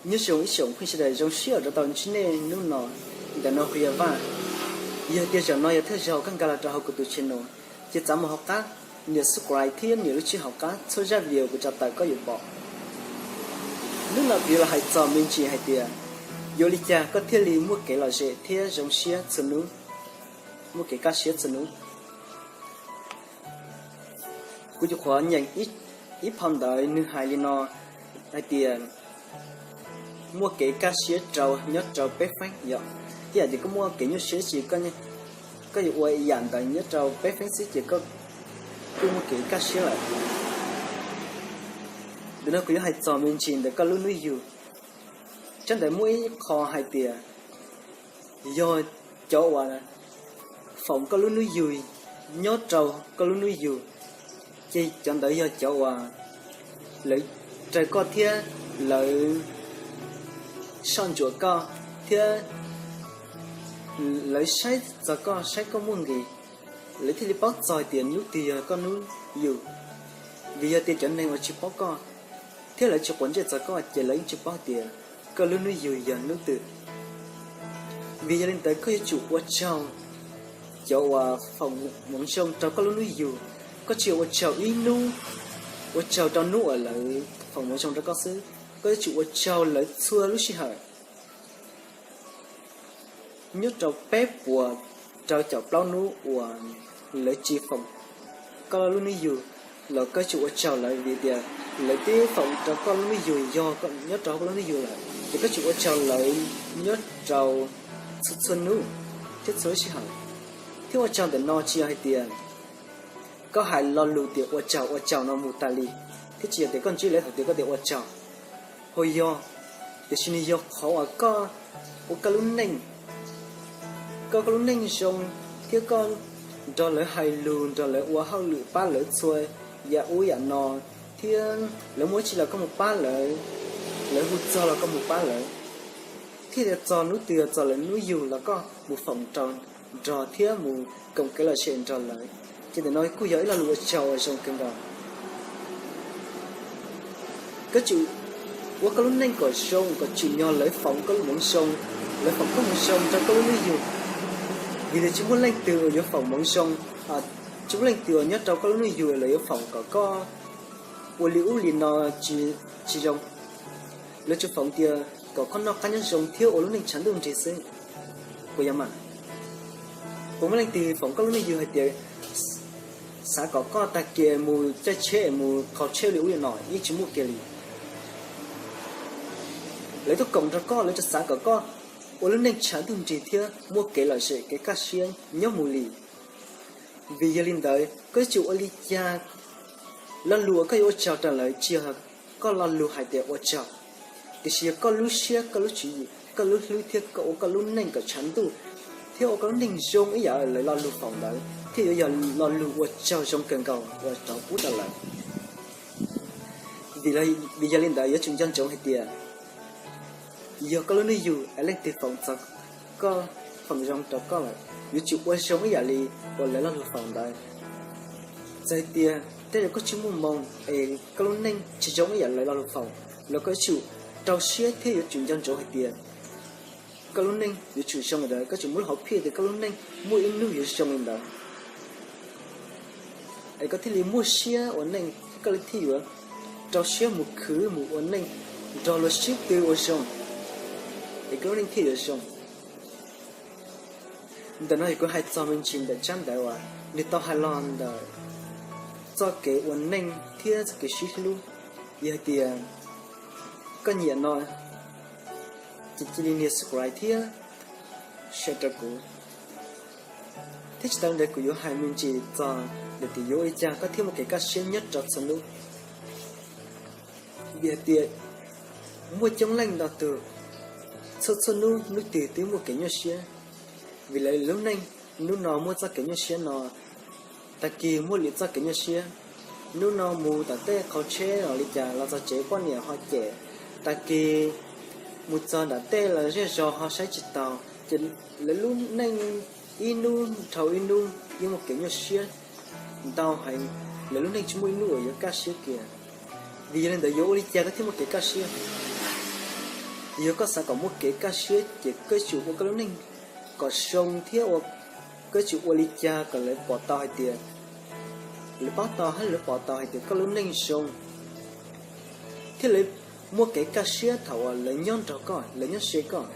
Nyob zoo ib tsoom phooj ywg sawv daws, zoo siab rov tau ntsib nej hnub no. Ntawm no kuv yog Vaj. Yog tias zaum no yog thawj zaug koj nkag los rau hauv kuv tus channel, ces txav mus hauv qab nias subscribe thiab nias lub tswb hauv qab, txhua zaj video kuv tso tawm koj yuav pom. Hnub no kuv yuav los hais txog me ntsis hais tias yuav ua li cas koj thiaj li muaj kev lom zem thiab zoo siab txhua hnub, muaj kev kaj siab txhua hnub. Kuv nyuam qhuav nyeem ib phau ntawv nws hais li no hais tias muaj kev kaj siab rau nyob rau peb feeb yom. Ib yam tias koj muaj kev nyuaj siab ces koj yuav ua ib yam ntawd nyob rau peb feeb xwb ces koj kuj muaj kev kaj siab lawm. Ntawm no kuv yuav hais txog me ntsis ntawm koj lub hnub yug. Tsab ntawv muaj ib qho hais tias yog cov uas foom koj lub hnub yug nyob rau koj lub hnub yug, ces cov ntawd yog cov uas lawv raws koj thiab lawv soj ntsuam koj thiab lawv saib txog koj, saib koj muaj nqis, lawv thiaj li paub txog hais tias hnub twg yog koj hnub yug. Vim yog tias cov neeg uas tsis paub koj thiab lawv tsis quav ntsej txog koj ces lawv yeej tsis paub hais tias koj lub hnub yug yog hnub twg. Vim yog li ntawd koj yuav tsum ua tsaug cov uas foom hmoov zoo rau koj lub hnub yug. Koj tsis yog ua tsaug ib hnub, ua tsaug rau hnub uas lawv foom hmoov zoo rau koj xwb, koj yuav tsum ua tsaug lawv txhua lub sij hawm. Nyob rau peb puas rau caum plaub hnub uas lawv tsis foom koj lub hnub yug los koj yuav tsum ua tsaug lawv vim tias lawv twb foom rau koj lub hnub yug yog nyob rau koj lub hnub yug lawm, ces koj yuav tsum ua tsaug lawv nyob rau txhua txhua hnub thiab txhua lub sij hawm. Thiab ua tsaug ntawm no tsis yog hais tias koj hais lo lus tias ua tsaug ua tsaug no mus tas li, thiab tsis yog tias koj ntsib lawv thaum twg koj tias ua tsaug. Ho yog tiam sis nws yog qhov uas koj ua koj lub neej, koj koj lub neej zoo thiab koj nrog lawv hais lus, nrog lawv ua hauj lwm, pab lawv txhua yam ub yam no, thiab lawv muaj dab tsi los koj mus pab lawv, lawv hu txog los koj mus pab lawv, thiab tias txog hnub twg txog lawv hnub yug los koj mus foom rau nrog thiab mus koom kev lom zem nrog lawv, ces ntawm no kuj yog ib lo lus ua tsaug uas zoo kawg nkaus. Koj tsum ua koj lub neej kom zoo kom tsim nyog lawv foom koj lub hmoov zoo, lawv foom koj hmoov zoo rau koj lub hnub yug. Vim tias tsis muaj leej twg uas yuav foom hmoov zoo, tsis muaj leej twg uas nyob rau koj lub hnub yug lawv yuav foom kom koj ua li ub li no tsis zoo. Lawv tsuas foom tias kom koj noj qab nyob zoo thiab ua lub neej tshav ntuj nrig xwb. Puas yog mas? Puas muaj leej twg foom koj lub hnub yug hais tias xav kom koj tag kis mus caij tsheb mus qhau tsheb li ub li no? Yeej tsis muaj kiag li. Lawv tuaj koom nrog koj, lawv tsuas xav kom koj ua lub neej tshav ntuj nrig thiab muaj kev lom zem kev kaj siab nyob mus li. Vim yog li ntawd koj yuav tsum ua li cas lo lus uas koj yuav ua tsaug rau lawv tsis yog koj lo lus hais tias ua tsaug, tiam sis yog koj lub siab, koj lub tswv yim, koj lub hlwb thiab koj ua koj lub neej kom tshav ntuj thiab ua koj lub neej zoo ib yam lawv lo lus foom ntawd thiaj yuav yog lo lus ua tsaug zoo kawg nkaus uas rov pub rau lawv. Vim yog li ntawd yuav tsum nco ntsoov hais tias yog koj lub hnub yug es leej twg foom txog koj, foom zoo rau koj lawm, yuav tsum ua zoo ib yam li uas lawv lo lus foom ntawd. Txawm hais tias tej zaum koj tsis muaj hmoo es koj lub neej tsis zoo ib yam lawv lo lus foom los koj yuav tsum rau siab thiab yuav tsum nco ntsoov hais tias koj lub neej yuav tsum zoo li ntawd, koj tsum muab lub hauv phiaj tias koj lub neej muaj ib hnub yuav zoo li ntawd. Es koj thiaj li muaj siab ua neej, koj li thiaj yuav rau siab mus khwv mus ua neej nrog luag sib tw ua zoo, es koj lub neej thiaj yuav zoo. Ntawm no yog kuv hais txog me ntsis ntawm tsab ntawv uas nws tau hais los ntawm txoj kev ua neej thiab txoj kev sib hlub. Yog hais tias koj nyiam no ces cia li nias subscribe thiab share rau kuv. Thiab tsis tas li ntawd kuv yuav hais me ntsis txog ntawm tias yuav ua li cas koj thiaj muaj kev kaj siab nyob rau txhua hnub. Vim hais tias muaj coob leej ntau tus txhua txhua hnub hnub twg twb muaj kev nyuaj siab, vim lawv lub neej hnub no muaj txoj kev nyuaj siab no, tag kis muaj lwm txoj kev nyuaj siab. Hnub no mus tom tej qhau tsheb los li cas los txog tsev poj niam ho cem, tag kis mus txog nram tej los zej zos ho saib tsis taus, ces lawv lub neej ib hnub dhau ib hnub yeej muaj kev nyuaj siab ntau heev, lawv lub neej tsis muaj ib hnub uas yuav kaj siab kiag. Vim yog li ntawd yuav ua li cas koj thiaj muaj kev kaj siab? Yog koj xav kom muaj kev kaj siab ces koj yuav tsum ua koj lub neej kom zoo thiab ua, koj yuav tsum ua li cas kom lawv pom tau hais tias, lawv paub tau thiab lawv pom tau hais tias koj lub neej zoo, thiab lawv muaj kev kaj siab thaum uas lawv nyob nrog koj, lawv nyob ze koj.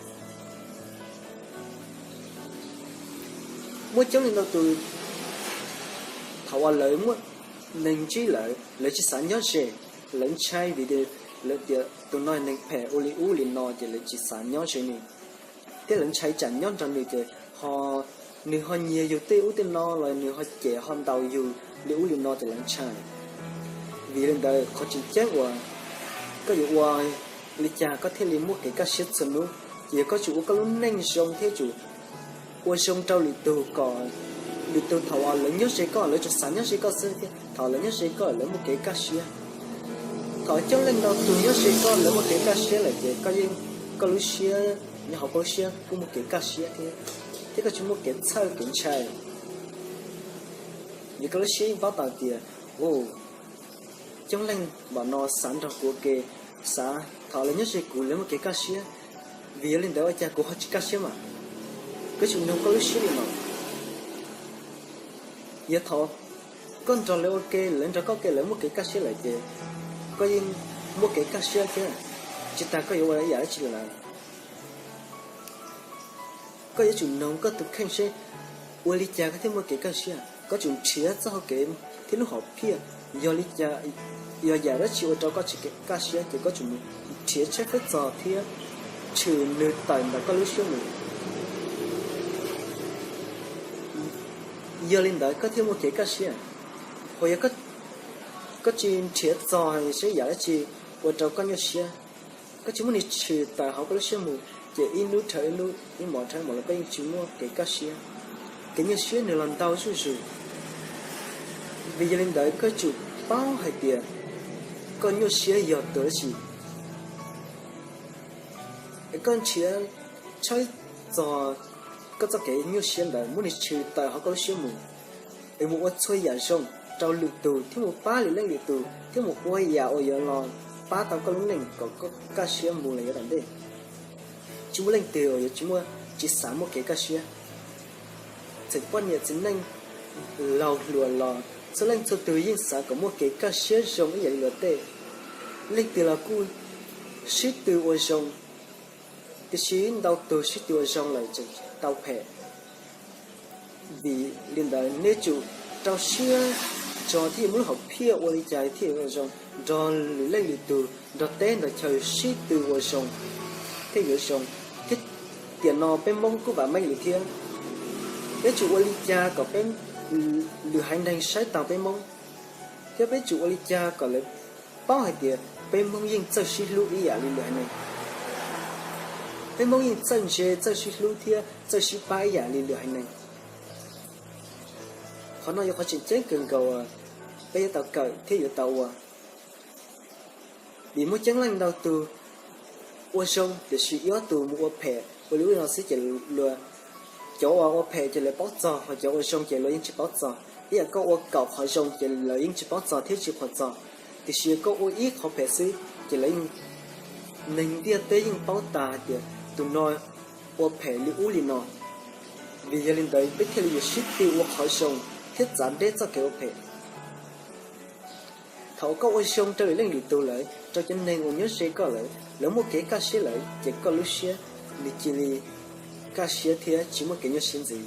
Muaj coob leej ntau tus thaum uas lawv muaj neeg ntsib lawv, lawv tsis xav nyob ze, lawv ntshai vim lawv tias tus no neeg phem ua li ub li no ces lawv tsis xav nyob ze nws, thiab lawv ntshai tsam nyob nrog nws ces ho nws ho nyiag yus tej ub tej no los nws ho cem ho ntaus yus li ub li no ces lawv ntshai. Vim li ntawd qhov tseem ceeb uas koj yuav ua li cas koj thiaj li muaj kev kaj siab txhua hnub, ces yog koj tsum ua koj lub neej zoo thiab tsum ua zoo rau lwm tus kom lwm tus thaum uas lawv nyob ze koj lawv tsuas xav nyob ze koj xwb thiab thaum lawv nyob ze koj lawv muaj kev kaj siab. Thaum coob leej ntau tus nyob ze koj lawv muaj kev kaj siab lawm ces koj yeej, koj lub siab, nyob hauv koj lub siab kuj muaj kev kaj siab thiab, thiab koj tsis muaj kev txhawj kev ntshai. Vim koj lub siab yeej paub tau tias, u, coob leej npaum no xav nrog kuv ua ke, xav thaum lawv nyob ze kuv lawv muaj kev kaj siab, vim yog li ntawd ua cas kuv ho tsis kaj siab mas? Koj tsum nug koj lub siab li no. Yog thaum koj nrog lawv ua ke lawv nrog koj ua ke lawv muaj kev kaj siab lawm ces koj yeej muaj kev kaj siab thiab, tsis tas koj yuav ua ib yam dab tsi li lawm. Koj yuav tsum noog koj tus kheej seb ua li cas koj thiaj muaj kev kaj siab. Koj tsum nrhiav txoj hau kev thiab lub hom phiaj, yog li cas, yog yam dab tsi ua rau koj tsis kaj siab ces koj tsum mus nrhiav tshaib plab txog thiab tshwm nws tawm ntawm koj lub siab mus. Yog li ntawd koj thiaj muaj kev kaj siab. Ho yog koj tsis nrhiav txog seb yam dab tsi ua rau koj nyuaj siab, koj tsis muab nws tshwm tawm hauv koj lub siab mus, ces ib hnub dhau ib hnub, ib hmos dhau ib hmos los koj yeej tsis muaj kev kaj siab. Kev nyuaj siab nws los ntau zuj zus. Vim yog li ntawd koj tsum paub hais tias koj nyuaj siab yog tus dab tsi. Es koj nrhiav tshaib txog koj txoj kev nyuaj siab ntawd, muab nws tshwm tawm hauv koj lub siab mus, es mus ua txhua yam zoo rau lwm tus thiab mus pab lwm leej lwm tus thiab mus ua yam uas yuav los pab tau koj lub neej kom koj kaj siab mus los yav tom ntej. Tsis muaj leej twg uas yuav tsis muaj, tsis xav muaj kev kaj siab. Txawm poj niam txiv neej laus hluas los txhua leej txhua tus yeej xav kom muaj kev kaj siab zoo ib yam li luag tej. Leej twg los kuj sib tw ua zoo, tiam sis ntau tus sib tw ua zoo lawm tseem tau phem. Vim li ntawd nej tsum rau siab tso thiaj yuav muaj lub hom phiaj ua li cas thiaj yuav ua zoo nrog lwm leej lwm tus, nrog teb nrog chaw sib tw ua zoo thiaj yuav zoo. Thiab tiam no peb Hmoob kuj vam meej lawm thiab, peb tsum ua li cas kom peb, lwm haiv neeg saib taus peb Hmoob, thiab peb tsum ua li cas kom lawv paub hais tias peb Hmoob yeej txawj sib hlub ib yam li lwm haiv neeg. Peb Hmoob yeej txawj ntse, txawj sib hlub thiab txawj sib pab ib yam li lwm haiv neeg. Qhov no yog qhov tseem ceeb kawg nkaus uas peb yuav tau kawm thiab yuav tau ua. Vim muaj coob leej ntau tus ua zoo tiam sis ib ob tus mus ua phem ua li ub li no xwb ces luag, cov uas ua phem ces lawv paub txog, ho cov ua zoo ces luag yeej tsis paub txog. Ib yam koj ua kaum qhov zoo ces lawv yeej tsis paub txog thiab tsis qhuas txog, tiam sis koj ua ib qhov phem xwb ces lawv yeej, neeg ntiaj teb yeej paub tas hais tias tus no ua phem li ub li no. Vim yog li ntawd peb thiaj li yuav sib tw ua qhov zoo thiab txav deb txoj kev ua phem. Thaum koj ua zoo rau lwm leej lwm tus lawm, rau cov neeg uas nyob ze koj lawm, lawv muaj kev kaj siab lawm ces koj lub siab nws cia li kaj siab thiab tsis muaj kev nyuaj siab ntxiv.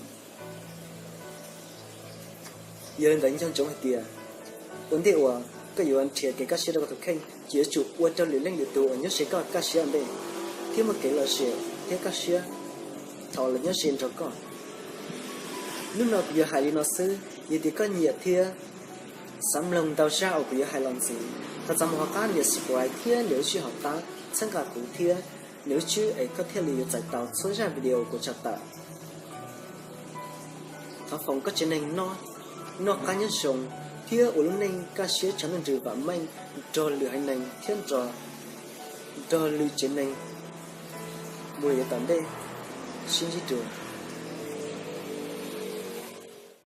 Yog li ntawd nco ntsoov hais tias ua ntej uas koj yuav nrhiav kev kaj siab rau koj tus kheej ces yuav tsum ua rau lwm leej lwm tus uas nyob ze koj kaj siab ua ntej, thiab muaj kev lom zem thiab kaj siab thaum lawv nyob ze nrog koj. Hnub no kuv yuav hais li no xwb, yog tias koj nyiam thiab xav mloog ntau zaj uas kuv yuav hais los ntxiv, thov txav mus hauv qab nias subscribe thiab nias lub tswb hauv qab txhawb nqa kuv thiab nias lub tswb es koj thiaj li yuav txais tau txhua zaj video kuv tso tawm. Thov foom koj tsev neeg noj qab nyob zoo thiab ua lub neej kaj siab tshav ntuj nrws vam meej nrog lwm haiv neeg thiab nrog lwm tsev neeg mus lawm yav tom ntej. Sib ntsib dua.